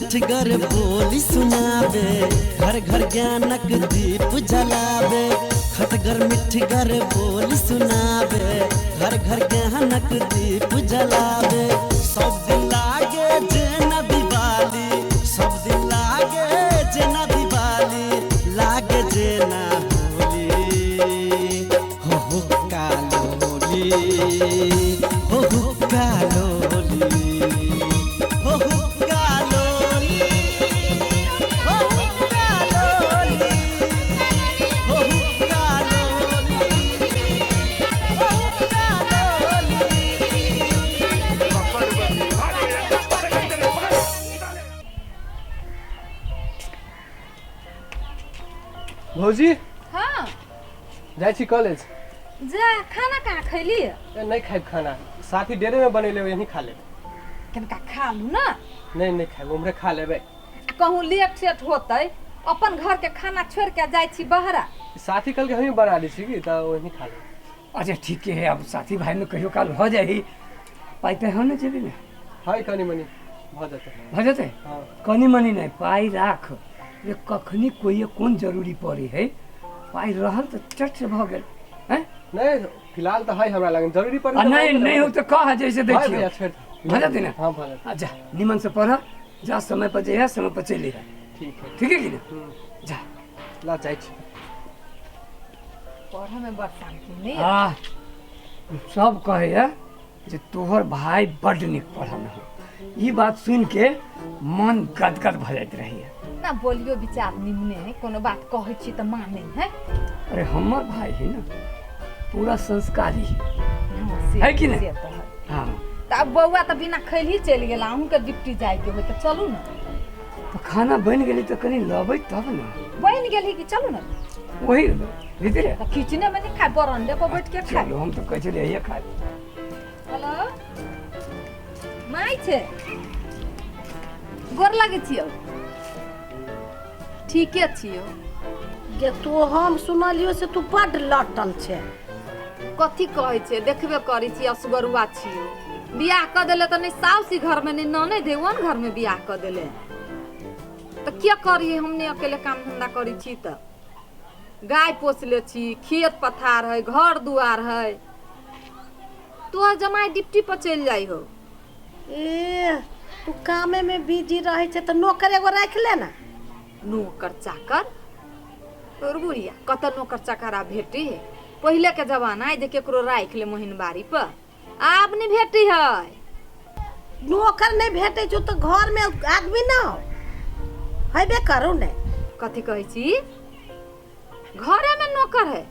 मिठगर बोली सुनाबे, घर घर ज्ञानक दीप जलाबे। खटगर मिठगर बोली सुनाबे, घर घर ज्ञानक दीप जलाबे। सब दिन लागे जेना दिवाली, सब दिन लागे जेना दिवाली, लागे जेना होली। हो हो कालोली, हो हो कालोली, हो हो कालोली, हो हो कालोली, हो हो कालोली, हो हो कालोली। भौजी। हाँ। जाइ छी कॉलेज। जा, खाना कहाँ खैली? ए, नहि खायब खाना, साथी डेरे में बनेले यहीं खा लेब। कनिका खा लू ना। नहि नहि खायब, उम्हरे खा लेबै। आ कहूँ लेट सेट होतै, अपन घर के खाना छोड़ के जाइ छी बहरा। साथी कल के हमही बना दै छी की तऽ वहीं खा लेब। अच्छा ठीके है, अब साथी भाई में कहियो काल भऽ जाइ, पाइ ताइ हो ने जेबी ने? है, कनि मनि भऽ जेतै। भऽ जेतै? हाँ। कनि मनि नहि, पाइ राख जे कखनी कोइ कोन जरूरी पड़े है, पाइ रहल तऽ चट से भऽ गेल हैं। नहि, फिलहाल तऽ है हमरा लग, जरूरी पड़े आ नहि नहि हो तऽ कह जैसे दै है छियौ। भैया, छोड़ि दे। भऽ जेतै ने? हाँ, भऽ जेतै। आ जा, निमन से पढ़ जा, समय पर जइहे, समय पर चलि अइहे। ठीक है। ठीक है कि ने? हम्म। जा। ला, जाइ छी। पढ़े में बड़ शांति नहीं है। आ सब कहैया जे तोहर भाय बड्ड नीक पढ़ऽमे हो, ई बात सुनि के मन गदगद भऽ जाइत रहैया। ना बोलियो विचार निमने है, कोनो बात कहै छी तऽ माने है। अरे हमर भाय है ना, पूरा संस्कारी है। हाँ, से है कि नहीं? से तऽ है। हाँ। तऽ आब बौआ तऽ बिना खैलही चलि गेल, अहूँके ड्यूटी जाइके होइ तऽ चलू ने। तऽ खाना बनि गेलै तऽ कनि लबै तब ने। बनि गेल कि चलू ने। वही भीतरे। तऽ किचने में नहीं खाय, बरंडे पर बैठ के खाय। चलू, हम तऽ कहै छलियै यही खाय। हेलो माय छै, गोर लगै छियौ। ठीके छियौ। गे तू, हम सुनलियो से तू बड्ड लटल छै। कथी कहै छै, देखबे करै छी, असगरुआ छियौ। बियाह कऽ देले तऽ नहि साउस घरमे नहि ननैद है, ओन घरमे बियाह कऽ देले तऽ के करियै? हमने अकेले काम धंधा करै छी तऽ गाय पोसले छी, खेत पथार है, घर दुआर है। तोहर जमाई डिप्टी पर चलि जाइ हो। ए तू कामे में बिजी रहै छै तऽ नौकर एगो राखि ले ने। नौकर चाकर तोर बुढ़िया, कतऽ नौकर चाकर आब भेटी है? पहिले के जमाना है जे केकरो राखि ले महीनबारी पर, आब नहि भेटी है। नौकर नहि भेटै छौ तऽ घर में आदमी ना हो हेबे करू ने। कथी कहै छी, घरे में नौकर है?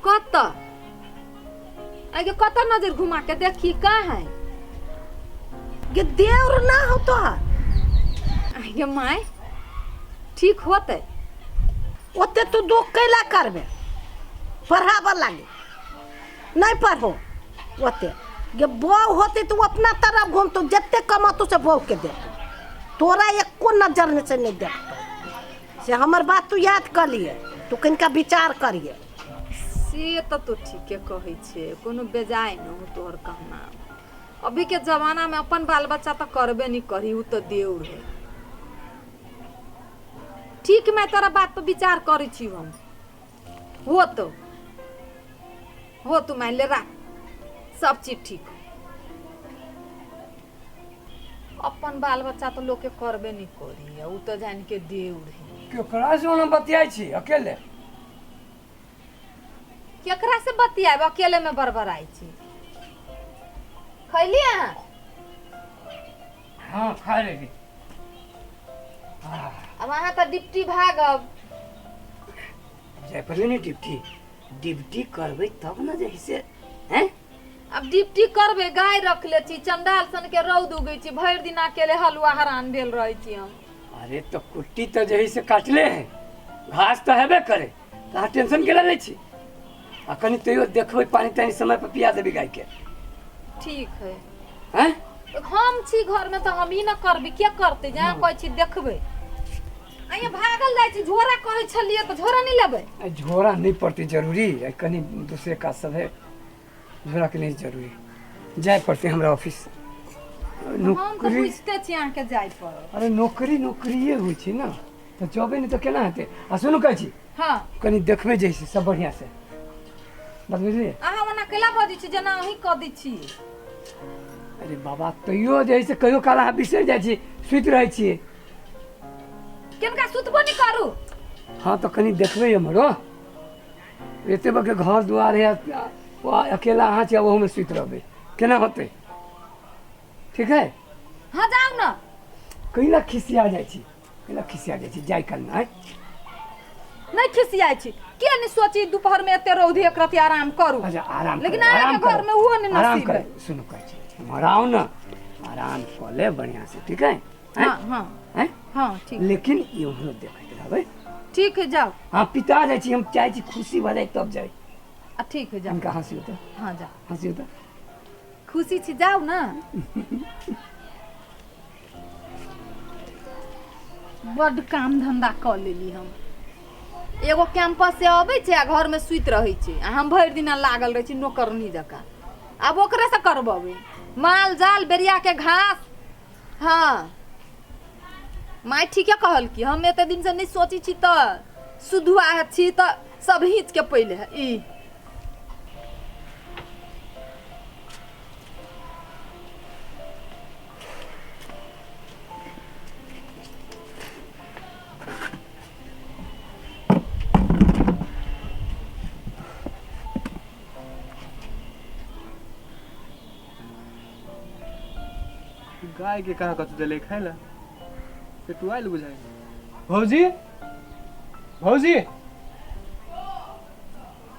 कतऽ आगे, कतऽ नजर घुमा के देखी, कहाँ है? गे देवर ना हो तोहर? आगे माय, ठीक होतै। ओते तू दुख कैला करबे? पढ़ाबऽ लागे नहि पढ़ो ओते। गे बहू होते तऽ ओ अपना तरफ घूमतो, जते कमातो से बहू के देतो, तोरा एको नजर ने से नहि देखतो। से हमर बात तू याद कर लिए, तू कनिका विचार करिए। से तऽ तू ठीके कहै छै, कोनो बेजाय न हो तोहर कहना। अभी के जमाना में अपन बाल बच्चा तऽ करबे नहीं करी, उ तऽ देउर है। ठीक, मैं तोरा बात पर विचार करै छी हम। हो तो हो, तू मान ले राख, सब चीज ठीक हो। अपन बाल बच्चा तऽ लोक के करबे नहीं करी, उ तऽ जान के देउर है। केकरा से ओना बतियाइ छी अकेले? केकरा से बतियाब, अकेले में बड़बड़ाइ छी। खैली अहाँ? हाँ, खा लेली। अब अहाँ तऽ डिप्टी भागब। जाय पड़ले ने ड्यूटी, ड्यूटी करबै तब ने जे से हैं। अब डिप्टी करबै, गाय रखले छी, चंडाल सन के रौद उगै छी, भरि दिन अकेले हलुआ हरान भेल रहै छी हम। अरे तो कुट्टी तो जही से काटले है, घास तो हेबे करे, तऽ अहाँ टेंशन केला लै छी? आ कनि तैयो देखबै, पानि तानि समय पर पिया देबै गाय के। ठीक है। हैं। हम छी घर में तऽ हम ई न करबै, के करतै? जहाँ कहै छी देखबै। अइया भागल जाइ छी, झोरा कहै छलियै तऽ झोरा नहि लेबै? आ झोरा नहि पड़तै जरूरी, आ कनि दोसरे काज सब है, झोराके नहि जरूरी, जाय पड़तै हमरा ऑफिस। हम तऽ नौकरी बुझिते छी अहाँके जाय पड़त। अरे नौकरी नौकरिए होइ छै ने, तऽ जबे नहि तऽ केना हेतै? आ सुनू, कहै छी, हँ। कनि देखबै जे से सब बढ़िआँ से, बात बुझलियै? अहाँ ओना केला बजै छी जेना अहीं कऽ दै छी। अरे बाबा, तैयो जे है से कहियो काल अहाँ बिसरि जाइ छी, सुति रहै छियै। किनका सुतबो नहि करू। हँ, तऽ कनि देखबै एम्हरो। एते बड़के घर दुआर है, ओ अकेला अहाँ छी, ओहूमे सुति रहबै, केना होतै? ठीक है। हँ, जाउ ने। कैला खिसिया जाइ छी? कैला खिसिया जाइ छी? जाय काल नहि। नहि खिसियाइ छी। किया नहि सोची दोपहर में एते रौदी एक रति आराम करू? अच्छा, आराम लेकिन करू, आराम अहाँके घर करू, में ओहो नहि आराम नसीब करू। है। सुनू, कहै छी, एम्हर आउ ने, आराम कऽ ले बढ़िआँ से, ठीक है? हाँ हाँ। हैं? हाँ, ठीक। लेकिन इम्हरो देखैत रहबै। ठीक है, जाउ। हाँ, पिता जाइ छी, हम चाहै छी खुशी भऽ जाइ तब जाइ। आ ठीक है, जाउ। हुनका हँसी होतै। हाँ, जाउ। हँसी होतै। खुशी छी, जाउ ने। बड्ड काम धंधा कऽ लेली हम। एगो कैंपस से अबै छै आ घरमे सुति रहै छै, आ हम भरि दिना लागल रहै छी नौकरनी जकाँ। आब ओकरेसँ करबेबै माल जाल, बेरियाके घास। हँ माय, ठीके कहलकी, हम एते दिनसँ नहि सोचै छी तऽ सुधुआ छी तऽ सब हिचके पहिले है ई। गाय के कहाँ कतौ देले खाय ला, पेटुआइल बुझाइ। भौजी, भौजी,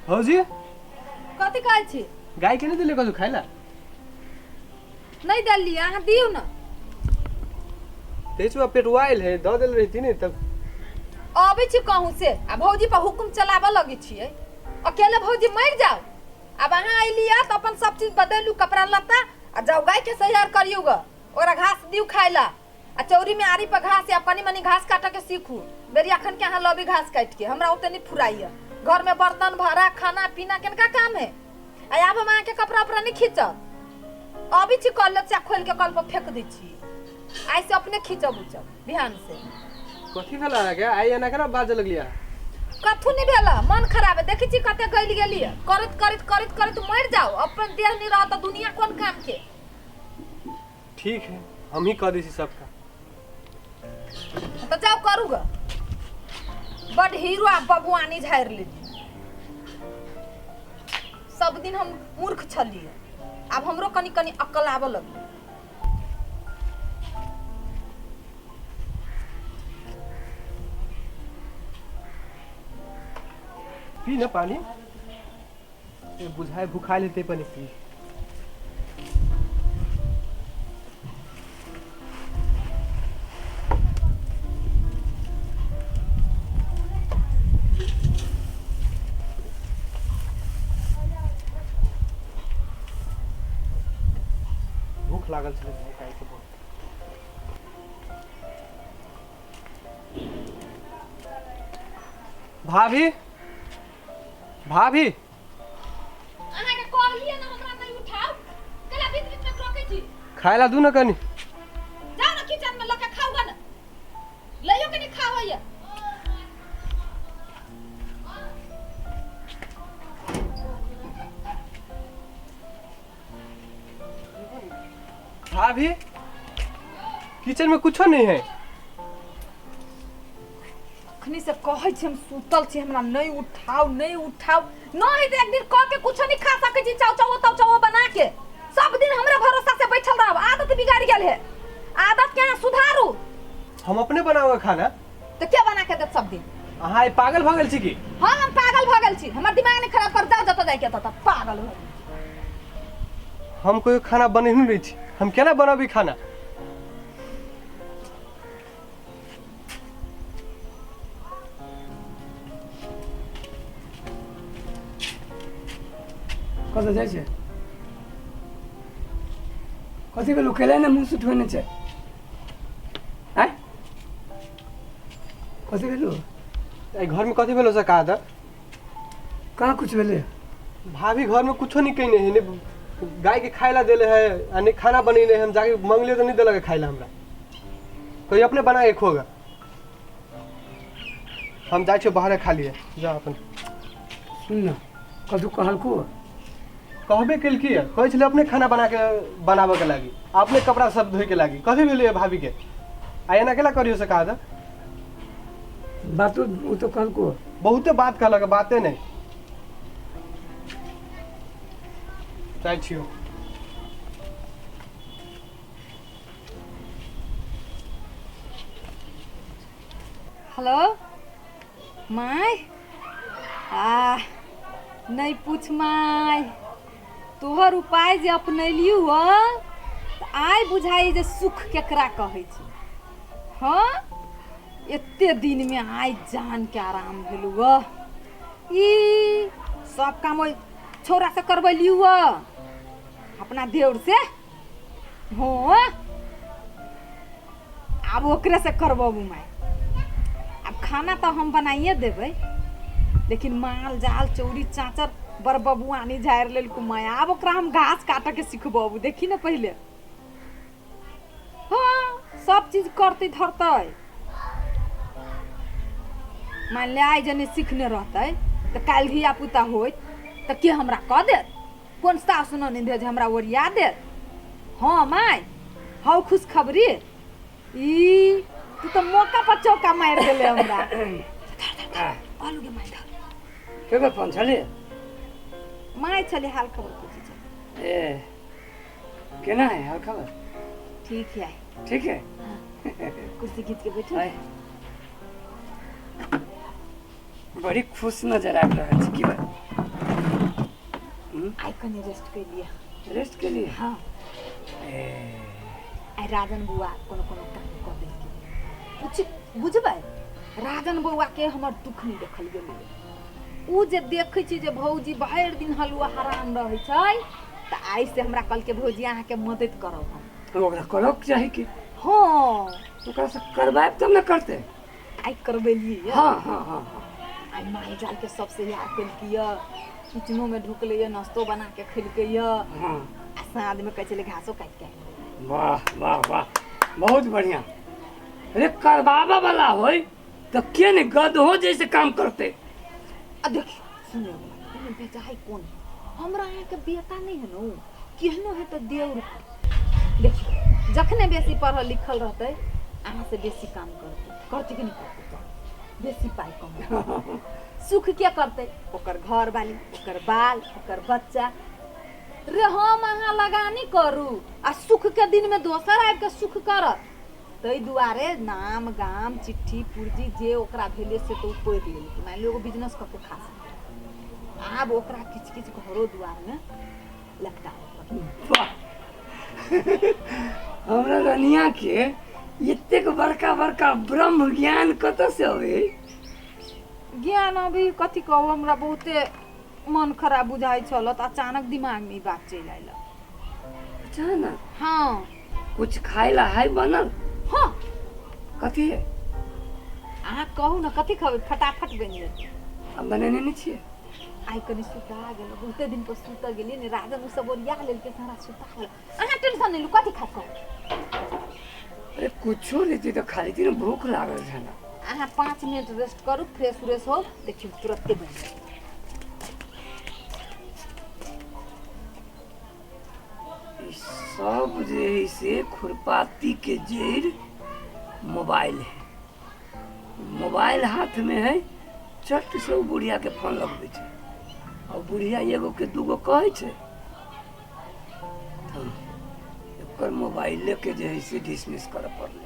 भौजी। कथी कहै छी? गाय के नहि देले कतौ खाय ला? नहि देलियै, अहाँ दियौ ने। तेचुआ पेटुआइल है, दऽ देल रही ने तब। अबै छी कहूँ से आ भौजी पर हुकुम चलाबऽ लगै छियै। अकेले भौजी मरि जाउ। आब अहाँ अयलियै तऽ अपन सब चीज बदलू, कपड़ा लत्ता, आ जाउ गाय के तैयार करियौ ग, ओकरा घास दियौ खाय ला, आ चौरी में आरी पर घास या कनी मनी घास काटऽ के सीखू। बेरिया खन के अहाँ लबी घास काटि के, हमरा ओते नहि फुराइए। घर में बर्तन भाड़ा, खाना पीना केनका काम है? आ आब हम अहाँके कपड़ा उपड़ा नहि खींचब। अबै छी कॉलेज से, खोलि के कल पर फेंक दै छी। आइ से अपने खींचब उचब बिहान से। कथी भेल अहाँके? आइ एना केना बाजऽ लगलियै? कथू नहि भेल, मन खराब है। देखै छी कते गलि गेलियै, करैत करैत करैत करैत मरि जाउ। अपन देह नहि रहत तऽ दुनिया कोन काम के? ठीक है, हम ही कऽ दै छी सबका। तऽ जाउ करू ग। बड हीरो आ बबुआनी झाड़ि लेली। सब दिन हम मूर्ख छलियै, आब हमरो कनि कनि अक्कल आबऽ लगलै। पी न पानी। ए बुझाए भुखायल हेतै, पानी पी। भूख लागल छलै गाय के बहुत। भाभी, भाभी। अहाँके कहलियै ने हमरा नहि उठाउ, केला बीच बीच में टोकै छी? खाय ला दू न कनी। जाउ ने किचन में लऽ के खाउ ग ने, लइयो के नहि खावैया। भाभी, किचन में कुछो नहीं है। अखनी से कहै छी हम सुतल छी, हमरा नहि उठाउ, नहि उठाउ। नहि तऽ एक दिन कह के कुछो नहीं खा सकै छी, चाउ चाउ ताउ चाउ बना के सब दिन हमरा भरोसा से बैठल रहब। आदत बिगाड़ गेल है, आदत के अहाँ सुधारू। हम अपने बनाओगे खाना। तऽ के बना के देत सब दिन? अहाँ आइ पागल भऽ गेल छी की? हाँ, हम पागल भऽ गेल छी। हमर दिमाग नहीं खराब कर, जाओ जतऽ जाइके ततऽ। पागल भऽ गेल। हम कोई खाना बनेने नहीं छी, हम केना बनाबी खाना? कतऽ जाइ छै? कथी भेलौ? केला ने मुँह सुठबेने छै? आँय, कथी भेलौ? एहि घर में कथी भेलो से कहा तऽ? कहाँ कुछ भेलै? भाभी घर में कुछो नहीं कने है, ने गाय के खाए ला देले है आ नहीं खाना बनेले हम जाके मंगले तो नहीं देलक खाए ला हमरा। कोई अपने बना के खोगा। हम जाइ छियै बाहरे खा लिए जा अपन। सुन न कदू कहलको? कहबे केलकी है, कहै छलै अपने खाना बना के बनाबऽ के लागी, अपने कपड़ा सब धोए के लागी। कथी भेलै भाभी के आ एना केला करियो से कहा था? बात उ तो कहलको बहुते बात कहलक, बाते नहीं। जाइ छियौ। हेलो my, आ नहीं पूछ my, तोहर उपाय जे अपनैलियौ तऽ आइ बुझाइ जे सुख केकरा कहै छै। हाँ एते दिनमे आइ जान के आराम भेलौ। ई सब काम ओहि छौड़ा से करबैलियौ अपना देवर से। हाँ आब ओकरे से करबू माय। अब खाना तो हम बनाइए देबै, लेकिन माल जाल चौरी चाचर बड़ बबुआनी झाड़ि लेलकू माय। आब ओकरा हम घास काटऽ के सिखबू, देखी ने पहिले। हाँ सब चीज करतै धरतै। मान ले आइ जने सीखने रहतै तऽ काल्हि धिया पुता होइत तऽ के हमरा कऽ देत? कोन सास ननैद जे हमरा ओरिया देत? हाँ my how खुशखबरी, ई तू तऽ मौका पर चौका मारि देले हमरा। आलू के my धर। केकर फोन छलै? My छलै, हाल खबर पूछै छलै। ए केना है हाल खबर? ठीक है। ठीक है। कुर्सी खींच के बैठू। बड़ी खुश नजर आबि रहल छै, की बात? आइ कनी रेस्ट कर लिया। रेस्ट के लिए? हाँ आइ राजन बुआ कोनो कोनो काम कऽ देलकै। पूछ बुझबै राजन बौआ के हमर दुख नहीं देखल गेलै। उ जे देखै छी जे भौजी भरि दिन हलुआ हराम रहै छै तऽ आइ से हमरा कहलकै भौजी अहाँके मदद करब हम। ओकरा करऽके चाही कि? हाँ ओकरा से करबायब तब ने करतै। आइ करबेलियै। हाँ हाँ हाँ आइ माल जाल के सबसे याद केलकै, किचनो में ढुकलै, नाश्तो बना के खेलकै, हाँ आ साँझ में कहै छलै घासो काटि के। वाह वाह वाह बहुत बढ़िया। अरे करबाबा वाला होय तो के नहीं गधो जैसे काम करते। आ देखियो सुनियो बेचाई कौन है? हमरा यहाँ के बेटा नहीं है नो, केहनो है तो देवर। देखियो जखने बेसी पढ़ल लिखल रहते अहाँ से बेसी काम करते, करते कि नहीं करते? बेसी पाई कमाते। सुख के करते? ओकर घर वाली, ओकर बाल, ओकर बच्चा। रे हम अहाँ लगानी करू आ सुख के दिन में दोसर आबि के सुख करत। ताहि दुआरे नाम गाम चिट्ठी पुर्जी जे ओकरा भेलै से तऽ ओ पढ़ि लेलकै। मानि लिअ एगो बिजनेस कऽ के खा सकै। आब ओकरा किछु किछु घरो दुआरमे लपटा। वाह हमरा रनिया के एतेक बड़का बड़का ब्रह्म ज्ञान कतऽ से अबै? ज्ञान अभी कथी कहू, हमरा बहुते मन खराब बुझाइ छल तऽ अचानक दिमागमे ई बात चलि आयल। अचानक? हाँ। कुछ खाय ला है बनल? हाँ। कथी है? अहाँ कहू ने कथी खबै, फटाफट बनि जेतै। अब बनेने नहि छियै? आइ कनि सुता गेल, बहुते दिन पर सुतऽ गेलियै ने। राजन ओ सब ओरिया लेलकै, सारा सुता गेल। अहाँ टेंशन नहि लू, कथी खाय कहू? अरे कुछो लेती तऽ खा लेती ने, भूख लागल छै ना। अहाँ 5 मिनट रेस्ट करू, फ्रेश उरेश हो, देखियौ तुरत्ते बनि जायत। सब जे है से खुरपाती के जड़ मोबाइल है। मोबाइल हाथ में है, चट से बुढ़िया के फोन लगबै छै और बुढ़िया एगो के दूगो कहै छै। एकर मोबाइले के जे है से डिसमिस करऽ पड़लै।